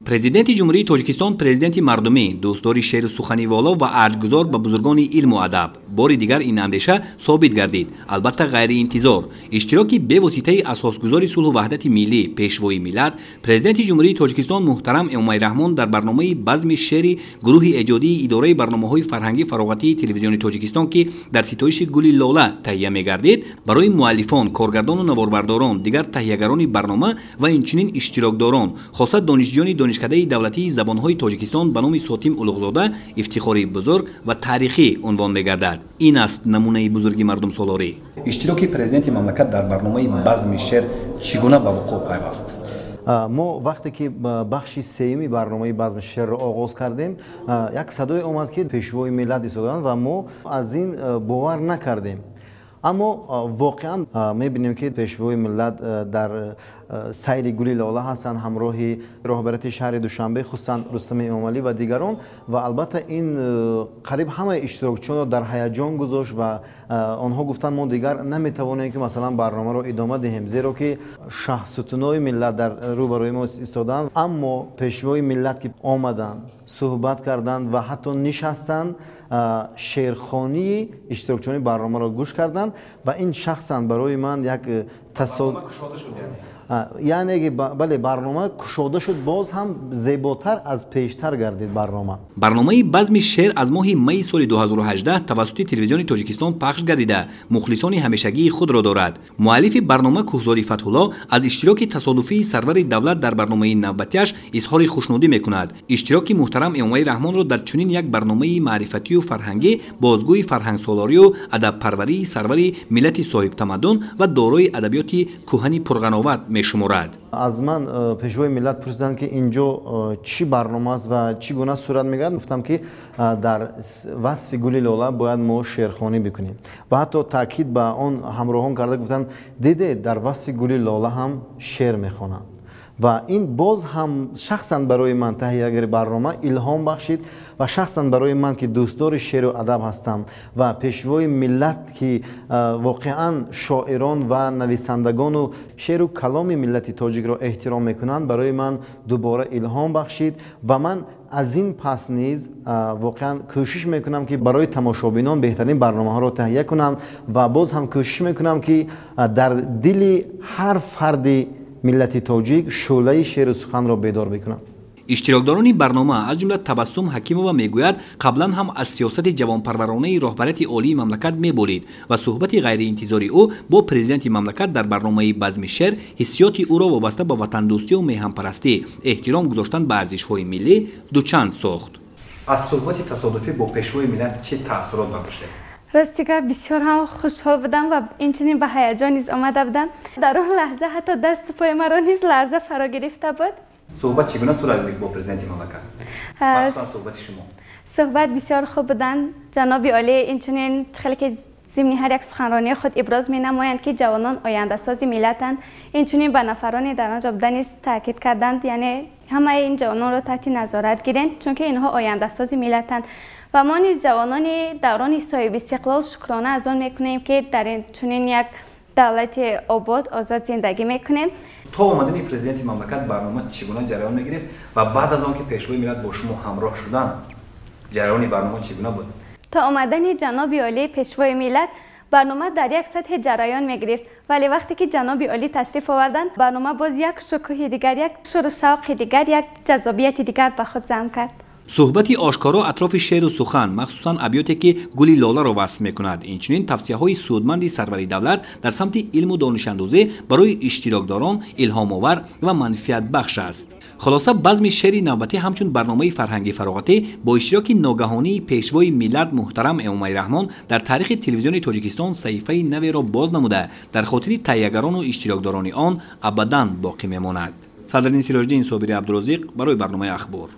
Президенти Ҷумҳурии Тоҷикистон, президенти мардумӣ, дӯстдори шеъру сухани воло ва арҷгузор ба бузургони илму адаб. Бори дигар ин андеша собит гардид. Албатта, ғайриинтизор. Иштироки бевоситаи асосгузори сулҳу ваҳдати миллӣ, пешвои миллат, Президенти Ҷумҳурии Тоҷикистон муҳтарам Эмомалӣ Раҳмон дар барномаи базми шеъри гурӯҳи эҷодии идораи барномаҳои фарҳангӣ фароғатии Телевизиони Тоҷикистон, ки дар ситоиши гули лола таҳия мегардид, барои муаллифон, коргардону наворбардорон, дигар таҳиягарони барнома ва инчунин иштирокдорон, хоса донишҷӯёни Донишкадаи давлатии забонҳои Тоҷикистон ба номи Сотим Улуғзода, ифтихори бузург ва таърихӣ унвон мегардад. Ин аст намунаи бузурги мардумсолорӣ. Иштироки президенти мамлакат дар барномаи базми шеър чӣ гуна ба вуқӯъ пайваст? Мо вақте ки бахши сеюми барномаи базми шеърро оғоз кардем, як садое омад, ки пешвои миллат истоданд, ва мо аз ин бовар накардем. Аммо воқеан мебинем, ки пешвои миллат дар сайри гули лола ҳастанд ҳамроҳи роҳбарияти шаҳри Душанбе, хусусан Рустами Эмомалӣ ва дигарон. Ва албатта, ин қариб ҳамаи иштирокчиёнро дар ҳаяҷон гузошт ва онҳо гуфтанд, мо дигар наметавонем, ки масалан барномаро идома диҳем, зеро ки шаҳсутунои миллат дар рӯбарои мо истоданд. Аммо пешвои миллат ки омаданд, суҳбат карданд ва ҳатто нишастанд, шеърхонии иштирокчиёни барномаро гӯш карданд, ва ин шахсан барои ман як тасод, яъне бале, барнома кушода шуд, боз ҳам зеботар аз пештар гардид барнома. Барномаи базми шеър аз моҳи майи соли 2018 тавассути Телевизиони Тоҷикистон пахш гардида, мухлисони ҳамешагии худро дорад. Муаллифи барнома Кӯҳзори Фатҳулло аз иштироки тасодуфии сарвари давлат дар барномаи навбатиаш изҳори хушнудӣ мекунад. Иштироки муҳтарам Эмомалӣ Раҳмонро дар чунин як барномаи маърифатию фарҳангӣ бозгӯи фарҳангсолорию адабпарварии сарвари миллати соҳибтамаддун ва дорои адабиёти кӯҳани пурғановат мешуморад. Аз ман пешвои миллат пурсиданд, ки инҷо чӣ барнома аст ва чӣ гуна сурат мегирад. Гуфтам, ки дар васфи гули лола бояд мо шеърхонӣ бикунем, ва ҳатто таъкид ба он ҳамроҳон карда гуфтанд: дидед, дар васфи гули лола ҳам шеър мехонанд. Ва ин боз ҳам шахсан барои ман, таҳиягари барнома, илҳом бахшид ва шахсан барои ман, ки дӯстдори шеъру адаб ҳастам, ва пешвои миллат, ки воқеан шоирон ва нависандагону шеъру каломи миллати тоҷикро эҳтиром мекунанд, барои ман дубора илҳом бахшид. Ва ман аз ин пас низ воқеан кӯшиш мекунам, ки барои тамошобинон беҳтарин барномаҳоро таҳия кунам, ва боз ҳам кӯшиш мекунам, ки дар дили ҳар фарди миллати тоҷик шӯълаи шеъру суханро бедор бикунам. Иштирокдорони барнома, аз ҷумла Табассум Ҳакимова, мегӯяд, қаблан ҳам аз сиёсати ҷавонпарваронаи роҳбарияти олии мамлакат меболид ва суҳбати ғайриинтизори ӯ бо президенти мамлакат дар барномаи базми шеър ҳиссиёти ӯро вобаста ба ватандӯстию меҳанпарастӣ, эҳтиром гузоштан ба арзишҳои миллӣ дучанд сохт. Аз суҳбати тасодуфӣ бо пешвои миллат чӣ таассурот бардоштед? Рости гап, бисёр ҳам хушҳол будам ва инчунин ба ҳаяҷон низ омада будам. Дар он лаҳза ҳатто дасту пои маро низ ларза фаро гирифта буд. Суҳбат чӣ гуна сурат гирифт бо президенти мамлакат, махсусан суҳбати шумо? Суҳбат бисёр хуб буданд ҷаноби олӣ. Инчунин хеле ки зимни ҳар як суханронии худ иброз менамоянд, ки ҷавонон ояндасози миллатанд. Инчунин ба нафароне дар он ҷо буда низ таъкид карданд, яъне ҳамаи ин ҷавононро таҳти назорат гиранд, чунки инҳо ояндасози миллатанд. Ва мо низ, ҷавонони даврони соҳибистиқлол, шукрона аз он мекунем, ки дар чунин як давлати обод, озод зиндагӣ мекунем. То омадани президенти мамлакат барнома чӣ гуна ҷараён мегирифт ва баъд аз он ки пешвои миллат бо шумо ҳамроҳ шуданд, ҷараёни барнома чӣ гуна буд? То омадани ҷаноби олӣ, пешвои миллат, барнома дар як сатҳи ҷараён мегирифт, вале вақте ки ҷаноби олӣ ташриф оварданд, барнома боз як шукӯҳи дигар, як шуру шавқи дигар, як ҷаззобияти дигар ба худ зам кард. Суҳбати ошкоро атрофи шеъру сухан, махсусан абёте, ки гули лоларо васф мекунад, инчунин тавсияҳои судманди сарвари давлат дар самти илму донишандӯзӣ барои иштирокдорон илҳомовар ва манфиатбахш аст. Хулоса, базми шеъри навбатӣ ҳамчун барномаи фарҳанги фароғатӣ бо иштироки ногаҳонии пешвои миллат муҳтарам Эмомалӣ Раҳмон дар таърихи Телевизиони Тоҷикистон саҳифаи наверо боз намуда, дар хотири таҳиягарону иштирокдорони он абадан боқӣ мемонад. Садриддин Сироҷиддин, Собири Абдурозиқ барои барномаи Ахбор.